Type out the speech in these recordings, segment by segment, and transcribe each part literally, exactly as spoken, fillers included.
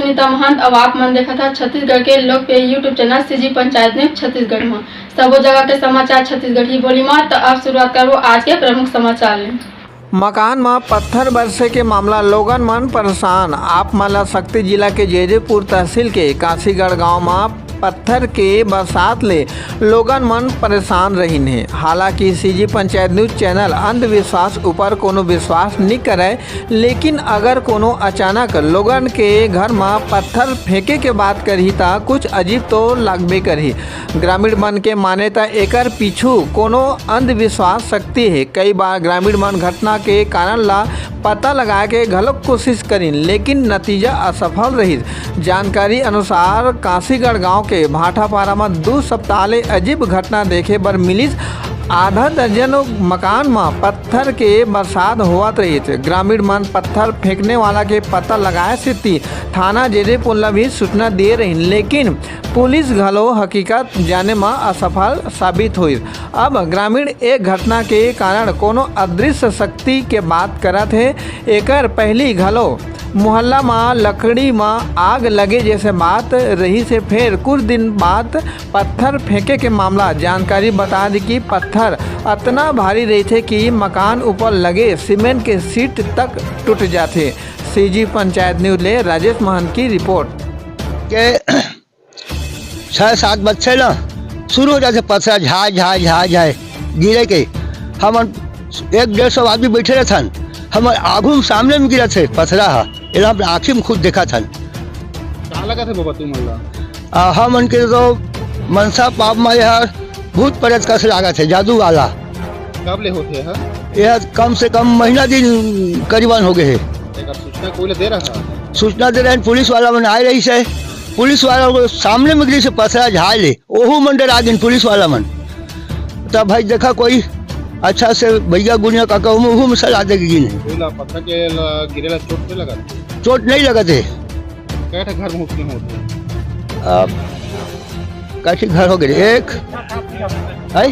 सुनीता महंत, अउ आप मन देखत हा छत्तीसगढ़ के लोकप्रिय YouTube channel CG panchayat news Chhattisgarh म। सबो जगह के समाचार छत्तीसगढ़ी बोली म। त अब शुरुआत करबो आज के प्रमुख समाचार ले। मकान म पत्थर बरसे के मामला, लोगन मन परेशान। आप मन ल सकती जिला के जैदेपुर तहसील के काशीगढ़ गांव म पत्थर के बरसात ले लोगन मन परेशान रहिन हे। हालांकि सीजी पंचायत न्यूज चैनल अंधविश्वास ऊपर कोनो विश्वास नइ करय, लेकिन अगर कोनो अचानक लोगन के घर म पत्थर फेंके के बात करही, त कुछ अजीब तो लागबे करही। ग्रामीण मन के माने, त एकर पीछू कोनो अंधविश्वास सकती हे। कई बार ग्रामीण मन घटना के कारण ला पता लगाए के घलोक कोशिश करिन, लेकिन नतीजा असफल रहिस। जानकारी अनुसार, काशीगढ़ गांव के भाटापारा म दू सप्ताह ले अजीब घटना देखे बर मिलिस। आधा दर्जन मकान म पत्थर के बरसात होवत रहिस। ग्रामीण मन पत्थर फेंकने वाला के पता लगाए सेती थाना जैदेपुर ल भी सूचना दिए रहिन, लेकिन पुलिस घलो हकीकत जाने म असफल साबित होइस। अब ग्रामीण ए घटना के कारण कोनो अदृश्य शक्ति के बात करत हे। एकर पहिली घलो मोहल्ला म लकड़ी म आग लगे जैसे बात रहिस हे। फेर कुछ दिन बाद पत्थर फेंके के मामला। जानकारी बता दी कि पत्थर अतना भारी रहिथे कि मकान ऊपर लगे सीमेंट के सीट तक टूट जाथे। सीजी पंचायत न्यूज ले राजेश महंत की रिपोर्ट। के छह सात बजे से ना शुरू हो जाथे पथरा झाय, झाय, झाय, झाय गिरे के। हमन एक डेढ़ सौ आदमी बैठे रहथन, हमर आगू में सामने में गिरत हे पथरा ह, एला हम आँखी में खुद देखत हन। कहाँ लगत हे बाबा तुमन ला? आ, हमन के तो मनसा पाप मा यह भूत प्रेत कस लागत हे, जादू वाला। कब ले होथे ह? यह कम से कम महीना दिन करीबन हो गए हे। एकर सूचना कोई ला दे रहा? सूचना दे रहे हैं, पुलिस वाला मन आए रहिस हे। पुलिस वाला के सामने में गिरिस हे पथरा झाय ले, ओहू मन डरा गिन पुलिस वाला मन। तब भाई देखा कोई अच्छा से भैया गुनिया काका ओहू, ओहू में सलाह दे के गिन हे। कोई ला पत्थर के ला गिरे ला चोट नहीं लगत? चोट नहीं लगत हे। कै ठे घर में हुसके होत हे? अब कै ठे घर हो गए? एक, है?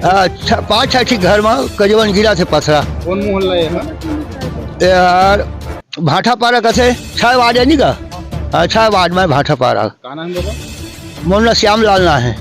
अच्छा, पाँच छह ठे घर में करीबन गिरत हे पथरा। कौन मोहल्ला ये है? यार, भाटापारा कथे, छह वार्ड है नी का? हाँ, छह वार्ड में भाटापारा। का नाम है बाबा? मोर नाम श्याम लाल ना है।